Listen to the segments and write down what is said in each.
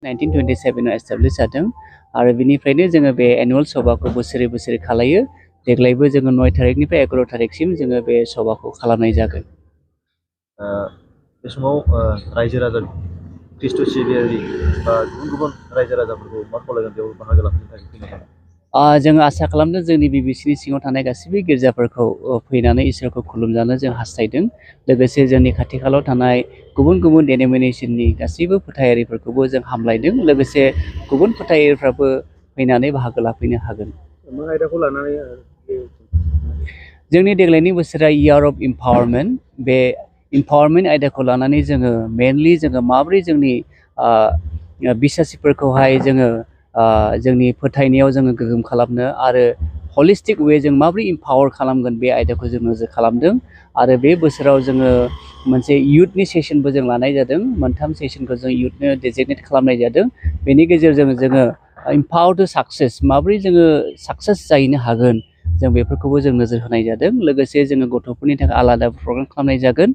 1927 establish जादों आरो बिनिफ्रायनो जोङो बे एनुअल सभाखौ बोसोरै खालायो। देग्लायबो जोङो 9 थारिखनिफ्राय 11 थारिखसिम जोङो बे सभाखौ खालामनाय जागोन। बे समाव रायजो राजा ख्रिस्ट' सिबियारि बा गुबुन रायजो राजाफोरखौ मा खावलायगोन बेयाव बाहागो लाफैनो थाखाय फैनो थाखाय? जोङो आसा खालामदों जोंनि बिबिसिनि सिङाव थानाय गासैबो गिर्जाफोरखौ फैनानै इसोरखौ खुलुमजानो जों हास्थायदों। लोगोसे जोंनि खाथि खालायाव थानाय गुबुन डेनोमिनेसननि गासैबो फोथायारिफोरखौबो जों हामलायदों। लोगोसे गुबुन फोथायारिफ्राबो फैनानै बाहागो लाफैनो हागोन। मा आयदाखौ लानानै जोंनि देग्लायनि बोसोरा इयार अफ इम्पावारमेन्ट। बे इम्पावारमेन्ट आयदाखौ लानानै जोङो मेनलि जोङो माबोरै जोंनि बिसासिफोरखौहाय जोङो जोंनि फोथायनायाव जोङो गोहोम खालामनो आरो हलिस्टिक वे जों माबोरै इम्पावार खालामगोन बे आयदाखौ जों नोजोर खालामदों। आरो बे बोसोराव जोङो मोनसे इयुथनि सेसनबो जों लानाय जादों। 3 सेसनखौ जों इयुथनो डेजिगनेट खालामनाय जादों। बेनि गेजेरजों जोङो इम्पावार टु साक्सेस माबोरै जोङो साक्सेस जाहैनो हागोन जों बेफोरखौबो जों नोजोर होनाय जादों। लोगोसे जोङो गथ'फोरनि थाखाय आलादा प्रग्राम खालामनाय जागोन।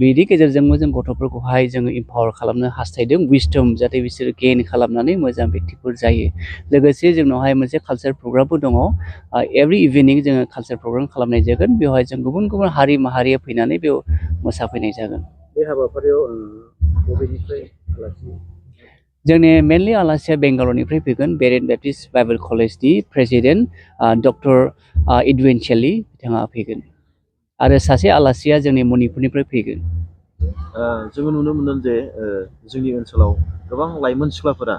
बेनि गेजेरजोंबो जों गथ'फोरखौहाय जोङो इम्पावार खालामनो हास्थायदों। विजडम जाहाथे बिसोरो गेइन खालामनानै मोजां व्यक्तिफोर जायो। लोगोसे जोंनावहाय मोनसे कालचार प्रग्रामबो दङ। एभरि इभिनिं जोङो कालचार प्रग्राम खालामनाय जागोन। बेवहाय जों गुबुन हारि माहारिया फैनानै बेयाव मोसाफैनाय जागोन। बे हाबाफारियाव बबेनिफ्राय आलासि? जोंनि मेनलि आलासिया बेंगालरनिफ्राय फैगोन। बेरेन बेप्टिस्ट बाइबेल कलेजनि प्रेसिडेन्ट डक्टर इडविन शेली बिथाङा फैगोन आरो सासे आलासिया जोंनि मणिपुरनिफ्राय फैगोन। जोङो नुनो मोनदों जे जोंनि ओनसोलाव गोबां लाइमोन सिख्लाफोरा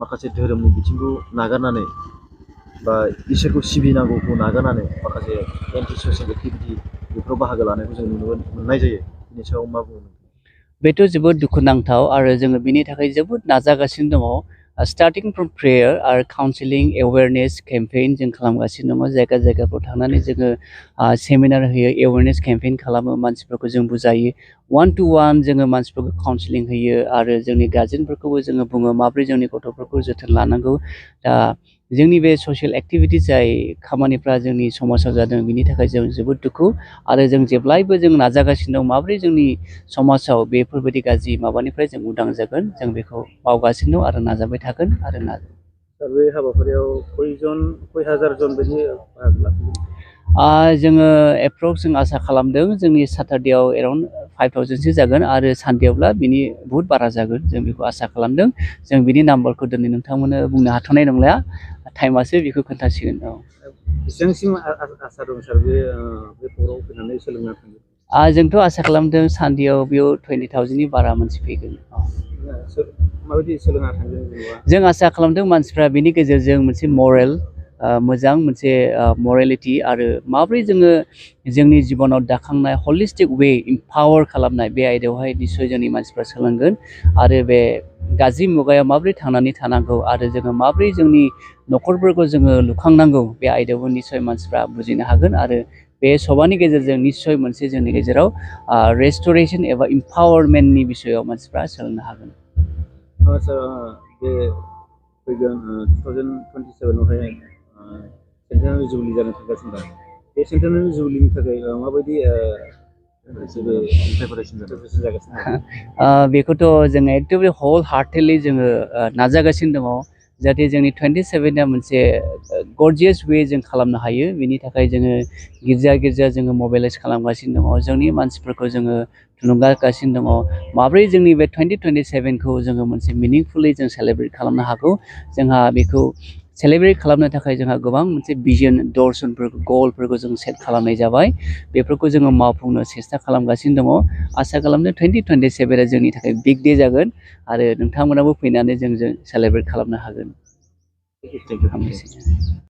माखासे धोरोमनि बिथिंखौ नागारनानै बा इसोरखौ सिबिनांगौखौ नागारनानै माखासे एन्टि ससियेल एक्टिभिटि बेफोराव बाहागो लानायखौ जों नुनो मोननाय जायो। बिनि सायाव मा बुङो? बेथ' जोबोद दुखुनांथाव आरो जोङो बिनि थाखाय जोबोद नाजागासिनो दङ। स्टार्टिं फ्रम प्रेयार आरो काउन्सिलिं एवेयारनेस केम्पेइन जों खालामगासिनो दङ। जायगाफ्राव थांनानै जोङो सेमिनार होयो, एवेयारनेस केम्पेइन खालामो, मानसिफोरखौ जों बुजायो। 1-to-1 जोङो मानसिफोरखौ काउन्सिलिं होयो आरो जोंनि गार्जेनफोरखौबो जोङो बुङो माबोरै जोंनि गथ'फोरखौ जोथोन लानांगौ। दा जोंनि बे ससियेल एक्टिभिटि जाय खामानिफ्रा जोंनि समाजाव जादों बिनि थाखाय जों जोबोद दुखु आरो जों जेब्लायबो जों नाजागासिनो दं माबोरै जोंनि समाजाव बेफोरबायदि गाज्रि माबानिफ्राय जों उदां जागोन जों बेखौ मावगासिनो दं आरो नाजाबाय थागोन आरो बे हाबाफारियाव खय हाजार जन बायदि बाहागो लाफैगोन? जोङो एप्रक्स जों आसा खालामदों जोंनि साटारडेआव एराउन्ड 5000सो जागोन आरो सानडेआवब्ला बिनि बुहुत बारा जागोन जों बेखौ आसा खालामदों। जों बिनि नाम्बारखौ दिनै नोंथांमोननो बुंनो हाथ'नाय नंला, टाइमासो बेखौ खोन्थासिगोन। बेसेबांसिम आसा दं सार बे प्रग्रामाव फैनानै सोलोंना थांगोन? जोंथ' आसा खालामदों सानडेआव बेयाव 20,000नि बारा मानसि फैगोन। माबायदि सोलोंना थांगोन जेनेबा? जों आसा खालामदों मानसिफ्रा बिनि गेजेरजों मोनसे मरेल मोजां मोनसे मरेलिटि आरो माबोरै जोङो जोंनि जिबनाव दाखांनाय हलिस्टिक वे इम्पावार खालामनाय बे आयदायावहाय निस्सय जोंनि मानसिफ्रा सोलोंगोन आरो बे गाज्रि मुगायाव माबोरै थांनानै थानांगौ आरो जोङो माबोरै जोंनि न'खरफोरखौ जोङो लुखांनांगौ बे आयदायावबो निस्सय मानसिफ्रा बुजिनो हागोन आरो बे सभानि गेजेरजों निस्सय मोनसे जोंनि गेजेराव रेस्ट'रेसन एबा इम्पावारमेन्टनि बिसयाव मानसिफ्रा सोलोंनो हागोन। सार बे फैगोन 2027आवहाय सेन्टेनारि जुबलि जानो थांगासिनो दं। बे सेन्टेनारि जुबलिनि थाखाय माबायदि बेखौथ' जोङो एकदमबारे हल हार्टेडलि जोङो नाजागासिनो दङ जाहाथे जोंनि 27आ मोनसे गरजियास वे जों खालामनो हायो। बेनि थाखाय जोङो गिर्जा जोङो मबिलाइज खालामगासिनो दङ, जोंनि मानसिफोरखौ जोङो थुलुंगागासिनो दङ माब्रै जोंनि बे 2027खौ जोङो मोनसे मिनिंफुलै जों सेलेब्रेट खालामनो हागौ। जोंहा बेखौ सेलेब्रेट खालामनो थाखाय जोंहा गोबां मोनसे भिजन दर्शनफोरखौ गलफोरखौ जों सेट खालामनाय जाबाय। बेफोरखौ जोङो मावफुंनो सेस्था खालामगासिनो दङ। आसा खालामदों 2027आ जोंनि थाखाय बिग दे जागोन आरो नोंथांमोनाबो फैनानै जोंजों सेलेब्रेट खालामनो हागोन।